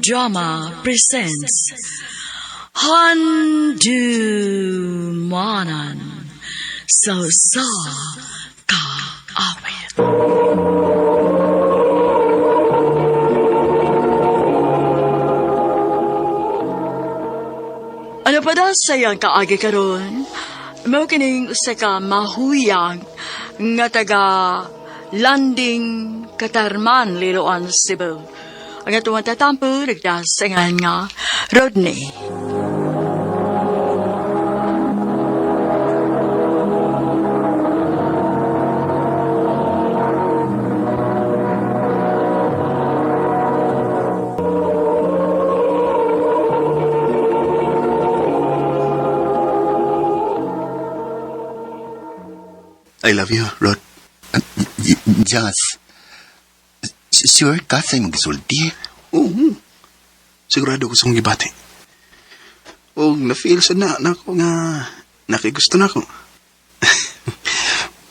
Drama presents Handumanan sa Usa Ka Awit. Ano pa daw sayang kaagi karon? Mao kining usa ka mahuyang nga taga Landing Katarman, Liloan, Cebu. Ang atong tatampo nagdasangan nga Rodney. I love you, Rod. Jas, sure ka sa imong gisulti? Oo. Sigurado ko sa kong gibati. O, na-feel sa na, na ako nga nakigusto na ako.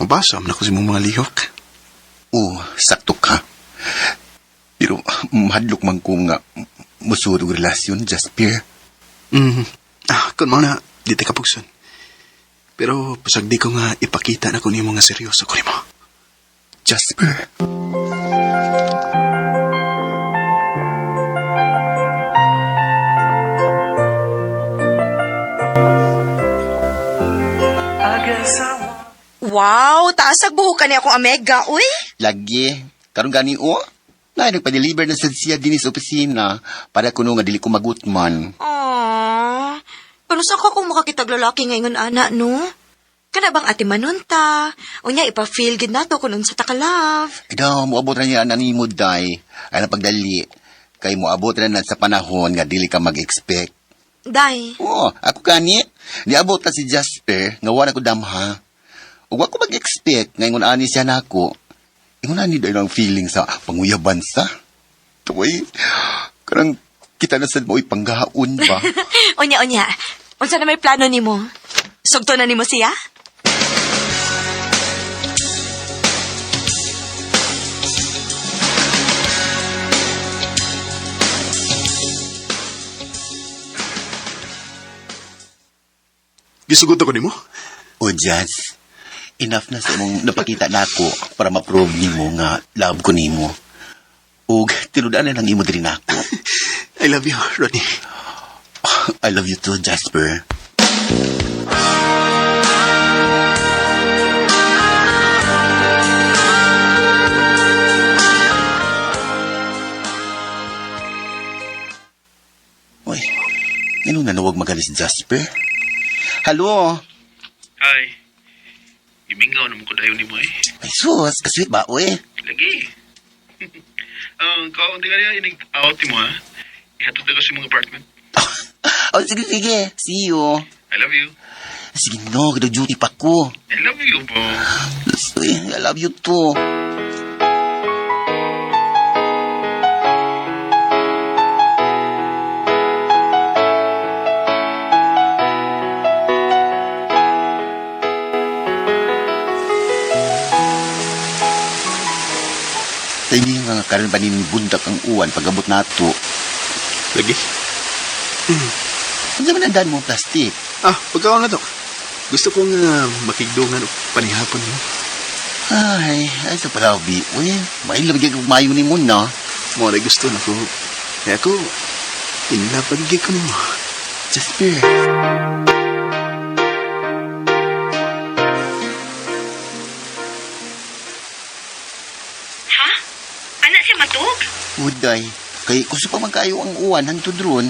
Mabasa man ako sa imong mga lihok. Oo, sakto ka. Pero mahadlok man ko nga musuod og relasyon, Jasper. Mm. Ah, kun mga na, di ta kapugson. Pero pasag di ko nga ipakita na ko nimo nga seryoso ko nimo. Jasper. Wow, taas ang buhok ka ni akong amega, uy. Lagi, karon gani o. Na nagpa-deliver na sad siya dinhi sa opisina para kuno nga dili ko magutman. Aww. Pero sa ka kung makakitag lalaki ngayon, ana, no? Kana bang ate manunta? Unya, ipa-feel gid nato kung unsa ta ka love. Daw, moabot ra niya ana nimo day. Ay na pagdali. Kay moabot ra na sa panahon nga dili ka mag-expect. Day, Oo, ako gani. Niabot na si Jasper nga wala ko damha. Ug wa ko mag-expect nga ingon ani siya nako. Ingon ani dahil ang feeling sa panguyaban sa. Tuway, karang kita na sad mo'y panggaon ba? unya, unya. Unsa na may plano nimo? Sugto na nimo siya? Gisugot ako nimo? O Jazz, enough na sa imong napakita nako para ma-prove nimo nga love ko nimo. Ug tinud-an na lang imo diri nako. I love you, Rodney. I love you too, Jasper. Uy, ngano na magalis si Jasper? Hello? Ay, gimingaw naman ko dayon nimo eh. Ay, sus, kasweet ba, uy? Lagi. Ang kaunti ka niya, inig out mo ha. Ihatod na ko sa mga apartment. Oh, sige, sige. See you. I love you. Sige, no, duty pa ko. I love you, bo. Uy, I love you too. Tayo nga karon pa ni bundak ang uwan pag-abot nato. Lagi. Ano man ang daan mo plastic? Ah, pagkaon na to. Gusto kong makigdungan og panihapon mo. Ay, ay sa palabi. Uy, may labigay kong mayo ni mo na. Mo na gusto na ko. Kaya ako, in love pagigay ko nimo. Jasper. Ha? Ana siya matug? Uday, kay gusto pa man kayo ang uwan hantod ron.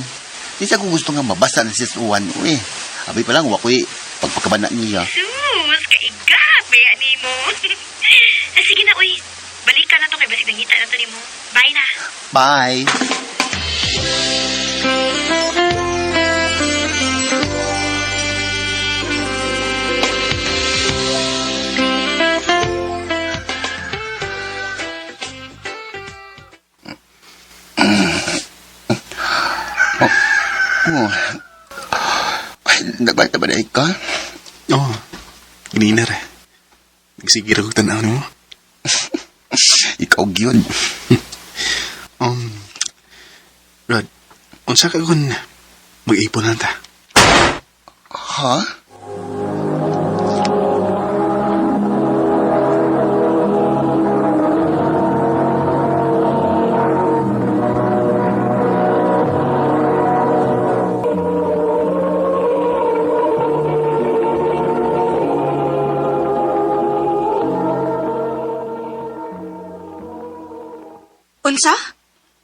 Di sa ko gusto nga mabasa na siya sa uwan. Uy, abay pa lang, wakoy pagpakabana niya. Sus, kaigab, baya nimo. Ah, sige na, uy. Balikan na to kay basig nangita na to nimo. Bye na. Bye! Oh. Ay, nagbalik na ba na ka? Oo. Oh, ginina ra. Nagsigir ako tanaw nimo. Ikaw gyud. Rod, Unsa ka kung mag-ipon na ta? Ha? Unsa?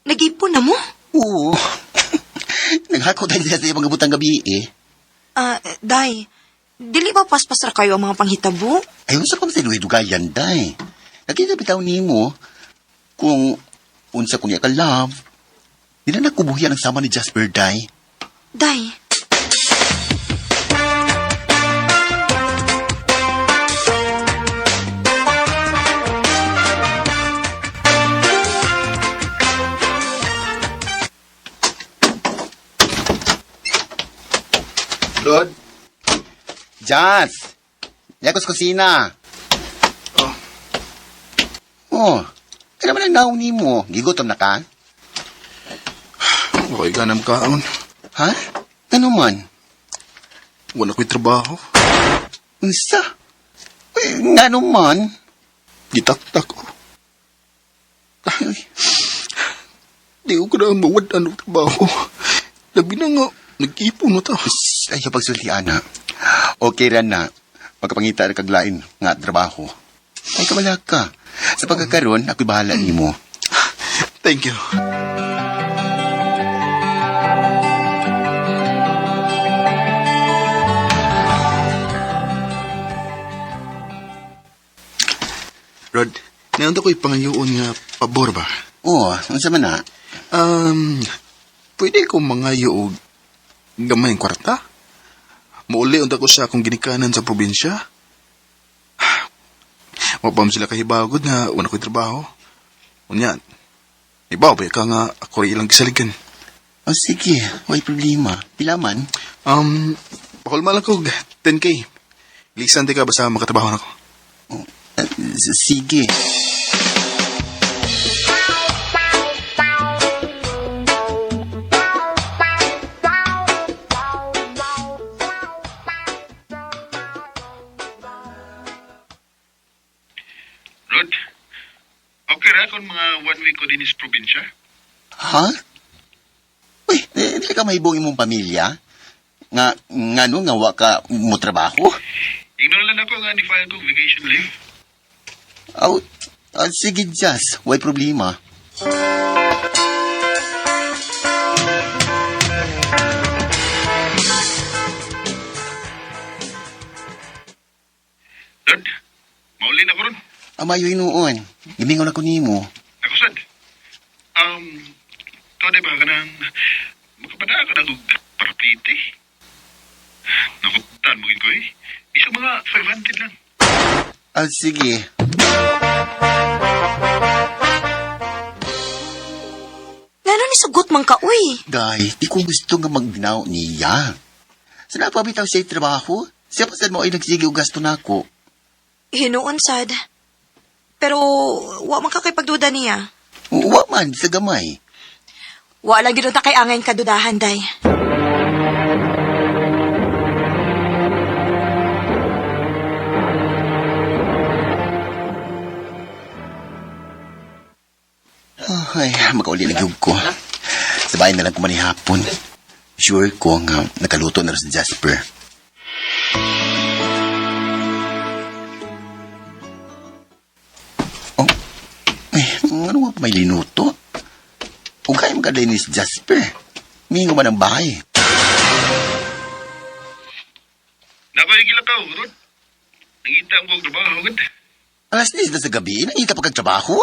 Nag-ipon na mo? Oo. Naghakot tayo siya sa ibang gabutang gabi eh. Ah, day, dili ba paspas ra kayo ang mga panghitabo? Ayaw sa pang sinuhi dugayan, day. Nakita bitaw nimo kung unsa ko niya ka love. Di na nakubuhian ang sama ni Jasper, day. Day, Rod? Jas! Yakos kusina. Oh. Oh, kaya naman ang naong nimo. Gigutom na ka? Okay ka na makaon. Ha? Ano man? Wala ko'y trabaho. Unsa? Uy, nga man? Gitaktak ko. Ay, Di ko na mawad-an og trabaho. Labi na nga, nag-ipon na ta. Shh, ayaw pagsulti, ana. Okay ra na. Pagkapangita ra kaglain nga trabaho. Ay, kabala ka. Sa pagkakaroon, ako'y bahala nimo. Thank you. Rod, naunta ko'y pangayoon nga pabor ba? Oo, unsa man na? Pwede ko mangayo og gamay ang kwarta? Muuli unta ko sa akong ginikanan sa probinsya. Mapam sila kahibagod na wala ko'y trabaho. Unya, ibaw ba ka nga ako rin ilang gisaligan. Oh, sige, way problema. Pila man? Pakulma lang ko, 10K. Lisan di ka basta makatrabaho na ko. Oh, sige. Rod, okay ra kung mga one week ko din is probinsya? Ha? Uy, di ka mahibong imong pamilya? Nga, nga no, nga wa ka mo trabaho? Ignore lang ako nga ni-file ko vacation leave. Aw, ah, sige, Jas, way problema. Rod, mauli na ko ron. Amayo hinuon. Gimingon ako nimo. Ako sad. To di ba kanang makapada ka na og paraplite. Nakutan mo gid ko eh. Di sa mga 500 lang. Ah, sige. Lalo ni sugot man ka, uy. Day, di ko gusto nga magbinaw niya. Sa napabitaw siya trabaho, siya pa sad mo ay nagsige og gasto nako. Hinuon sad. Pero wa man ka kay pagduda niya. Wa man, sa gamay. Wa lang gid ta kay angay kadudahan, day. Ay, makauli na gyud ko. Sa bahay na lang ko manihapon. Sure ko nga nakaluto na rin si Jasper. Oh, eh, ano nga pa may linuto? O kaya magkaday ni si Jasper? Mingo man ang bahay. Nako yung gilakaw, Rod. Nangita ang kong trabaho gud. Alas 10 na sa gabi, nangita pa kag trabaho?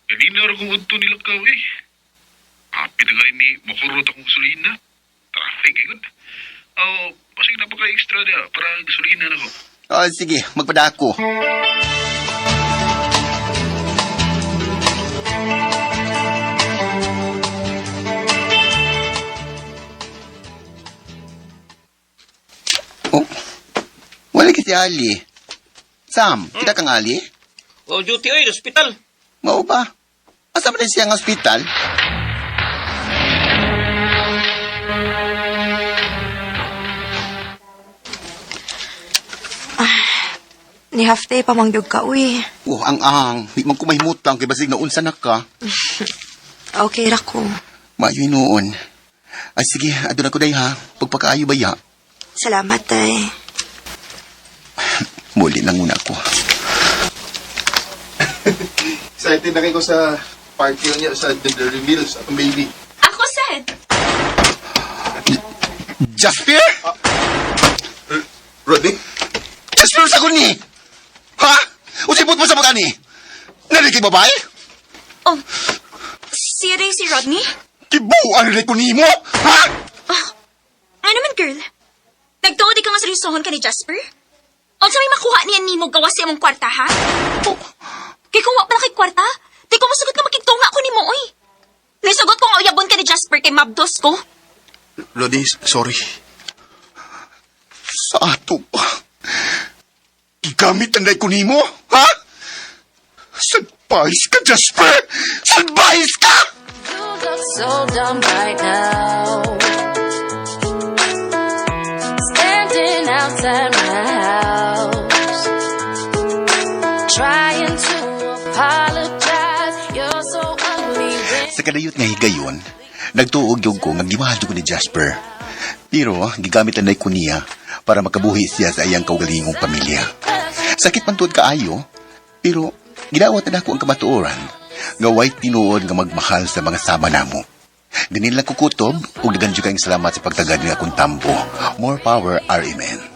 Kanina ra kong udto nilakaw eh. Happy na ni makurot akong gasolina. Traffic eh gud. Oh, pasig na pa ka extra niya para gasolina na ko. Oh, sige, magpadako. Oh, wala kasi Ali. Sam, kita kang Ali? O duty oy, hospital. Mao ba? Asa man din siya ang ospital? Ni half day pa mangyog ka, uy. Oh, ang ang. Di man ko mahimutang kay basig na unsa na ka. Okay ra ko. Maayo noon. Ay sige, aduna ko day ha. Pagpakaayo ba ya? Salamat, tay. Muli lang muna ako. Excited na kayo ko sa party niya sa gender reveal sa atong baby. Ako sad. Jasper? Rodney? Jasper sa ni! Ha? Usipot mo sa mga ni? Naliki babae? Oh, siya rin si Rodney? Kibuan rin ko nimo? Ha? Ano man, girl? Nagtuod ka nga seryosohon ka ni Jasper? Unsa may makuha niya nimo gawas sa imong kwarta, ha? Kay kung wa pa na kay kwarta, di ko mosugot nga makigtunga ko nimo, oy. Nisugot ko nga uyabon ka ni Jasper kay mabdos ko. Rodney, sorry. Sa ato pa. Gigamit ang ko nimo? Ha? Salbahis ka, Jasper! Salbahis ka! You look so dumb right now. Standing outside my house, trying to apologize. You're so ugly. When Sa kadayot nga higayon, nagtuog yung ko nga gimahal ko ni Jasper. Pero gigamit ang ko niya para makabuhi siya sa iyang kaugalingong pamilya. Sakit man tuod kaayo, pero gidawat na nako ang kamatuoran nga way tinuod nga magmahal sa mga sama namo. Ganin lang kukutob ug dagan jud kayong salamat sa pagtagad ni akong tambo. More power, RMN.